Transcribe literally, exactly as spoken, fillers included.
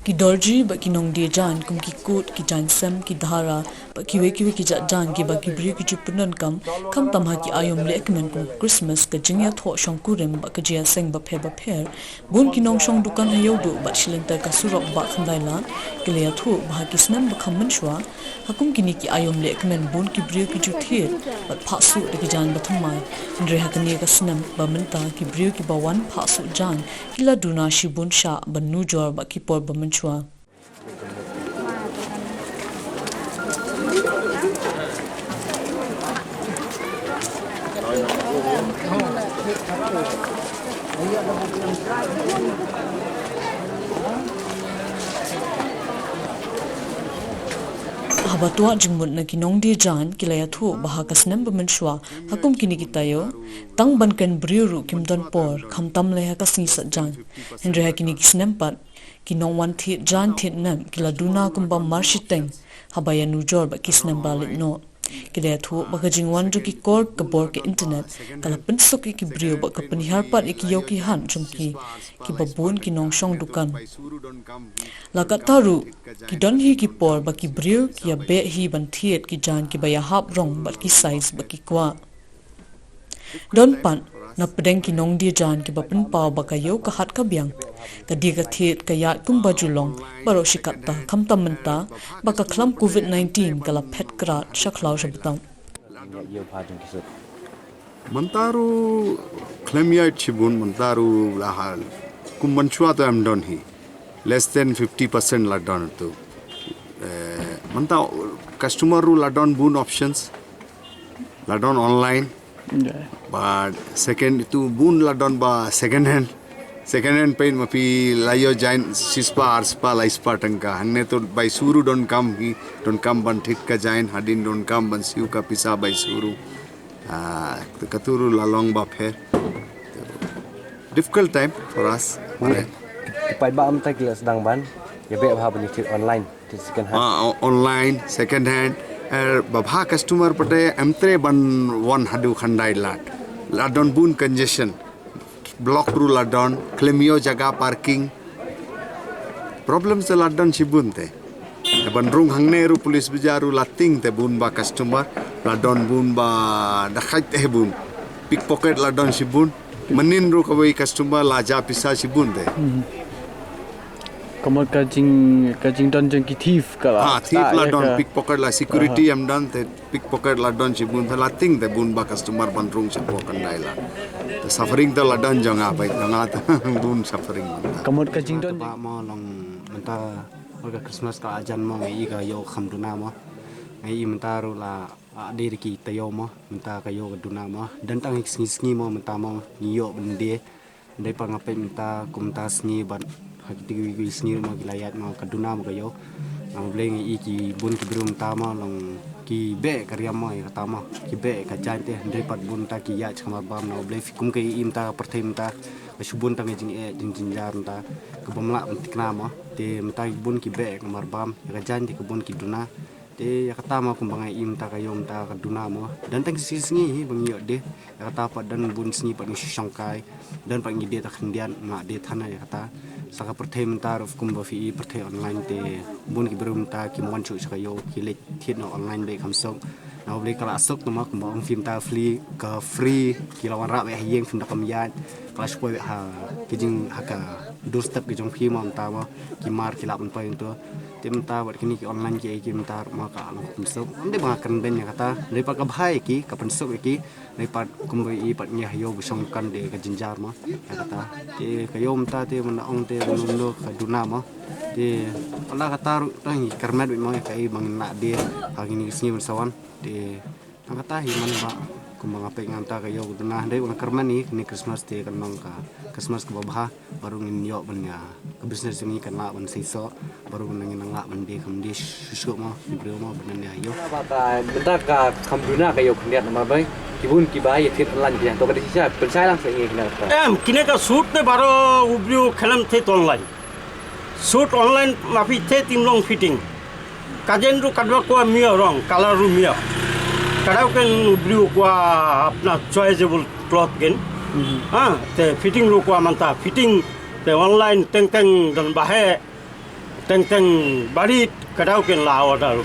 Ki dorji bad ki nongdie jaiñ kum ki kut, ki jaiñ sem, ki dhara bad kiwei kiwei ki jait jaiñ kiba ki briew ki ju pyndonkam, khamtam ha ki aïom lehkmen kum Christmas, ka jingïathoh shongkurim bad ka jingïaseng bapher bapher. Bun ki nongshong dukan ha Ïewduh bad shilynter ka surok Bah Khyndai Lad ki la ïathuh ba ha ki snem ba kham mynshuwa, ha kum kine ki aïom lehkmen bun ki briew ki ju thied bad phah suh da ki jaiñ bathymmai. Hynrei ha kane ka snem ba mynta, ki briew kiba wan phah suh jaiñ ki la duna shibun shah ban nujor bad ki por ba mynshuwa. Haba ïathuh jingmut na ki nongdie jaiñ, ki la ïathuh ba ha ka snem ba mynshuwa, ha kum kine ki taïew, tang ban kren briew ruh kim don por, khamtam lei ha ka sngi sait jaiñ. Hynrei ha kine ki snem pat, ki nongwan thied jaiñ thied nep ki la duna kumba mar shiteng haba ïanujor bad ki snem ba la leit noh. Ki la ïathuh ba ka jingwan jong ki kor ka bor ka internet ka la pynsuk ïa ki briew bad ka pynhiar pat ïa ki ïew ki hat jong ki, kiba bun ki nongshong dukan. La katta ruh, ki don hi ki por ba ki briew ki ïabeh hi ban thied ki jaiñ kiba ïahap rong bad ki size ba ki kwah. Don pat na pdeng ki nongdie jaiñ kiba pynpaw ba ka ïew ka hat ka biang, ka die ka thied ka ïaid kumba ju long baroh shi katta, khamtam mynta ba ka khlam covid nineteen ka la phet krad sha khlaw sha bteng. Mynta ruh khlem ïaid shibun, mynta ruh la ha kum mynshuwa to em don hi. Less than fifty percent la don tu. Eh, mynta customer ruh la don bun options. La don online. But second tu bun la don ba second hand. Second hand peit ma phi la ïoh jaiñ shispah, arspah, laispah tyngka. Hangne to bai shuh ruh donkam hi, donkam ban thied ka jaiñ, hadien donkam ban siew ka pisa bai shuh ruh. Ah, katu ruh la long bapher. Difficult time for us. Ki paidbah mynta ki la sdang ban ïabeh bha ban thied online, thied second hand. Ah, o-, online, second hand. Eh, ba bha customer pat em trei ban wan haduh Khyndai Lad. La don bun congestion. Block ruh la don, khlem ïoh jaka parking. Problem se la don shibun te. Te ban rung hangne ruh police bazaar ruh la tieng te bun ba customer, la don bun ba dakaid te bun. Pickpocket la don shibun. Mynnin ruh kawei customer la jah pisa shibun te. Ka mut ka jing, ka jingdon jong ki thief ka la. Ah, thief la don, pickpocket la, security em don te. Pickpocket la don shibun, te la tieng te bun ba customer ban rung shapoh Khyndai Lad. Te suffering te la don jong nga, bai jong nga te bun suffering mynta. Ka mut ka jingdon. Te ba mo long mynta, ka Christmas ka la jan mo, ngi i ka ïew kham duna mo. Ngi i mynta ruh la, ah, dei ki taïew mo, mynta ka ïew ka duna mo. Don tang hi sngi sngi mo, mynta mo ngi ïoh ban die. Dei pat nga peit mynta kum mynta sngi bad ha kiti ki sngi mo ki la ïaid mo ka duna mo ka ïew. Nga Blei ngi i ki bun ki briew mynta mo long ki beh ka riam mo ïa kata mo ki beh ka jaiñ te dei pat bun mynta ki ïaid sha ka marbam. Nga Blei phi kum ka i mynta ka pyrthei mynta ka shu bun tang ka jingeh jingjynjar mynta kaba ym lah ban thikna mo te mynta ki bun ki beh ka marbam ïa ka jaiñ te ka bun ki duna. Te ïa kata mo kumba nga i mynta ka ïew mynta ka duna mo. Don tang ki sngi sngi hi ba ngi ïoh die. Ïa kata pat don bun sngi pat ngi shu shongkai. Don pat ngi die ta khyndiat, ym lah die than ïa kata. Sa ka pyrthei mynta ruh kumba phi i pyrthei online te bun ki briew mynta kim wan shuh sha ka ïew ki leit thied noh online beit kham suk. Na U Blei ka la suk te mo kumba ong phi mynta free ka free ki la wanrah beit ha ïing phim da kam ïaid. Ka la shu poi beit ha ki jing ha ka doorstep ki jong phi mo mynta mo ki mar ki lah ban poi hangto. Te mynta bad kine ki online kiei ki mynta ruh ma ka long ka pynsuk. Ym dei ba nga kren beiñ ïa kata. Dei pat ka bha ïa ki, ka pynsuk ïa ki. Dei pat kumba i pat ngi ha ïew ba shong kan dei ka jynjar ma ïa kata. Te ka ïew mynta te mynta ong te mynta ka duna ma. Te pala kata ruh tang i kyrmet beit ma ïa ka i ba ngin lah die ha kine ki sngi ban sa wan. Te Tang kata hi man ba kumba nga peit nga mynta ka ïew ka duna dei ba nga kyrmen hi kane Christmas te kan long ka Christmas kaba bha baroh ngin ïoh ban ïa ka business jong ngi kan lah ban seisoh baroh ban ngin nang lah ban die kham die shuh shuh mo ki briew mo ban ïa ïoh. Ba ka mynta ka kham duna ka ïew khyndiat namar ba ki bun kiba ïa thied online ki to ka dei shisha pynshai lang sa ngi kine ka. Em kine ka suit ne baroh u briew khlem thied online. Suit online ma phi thied im long fitting. Ka jaiñ ruh ka dei kaba mih rong, color ruh mih. Ka dei ken u briew kaba apna choiceable cloth ken. Hmm. Ha, te fitting ruh kaba mynta fitting te online teng teng don ba heh. Teng teng barit ka daw kin la order.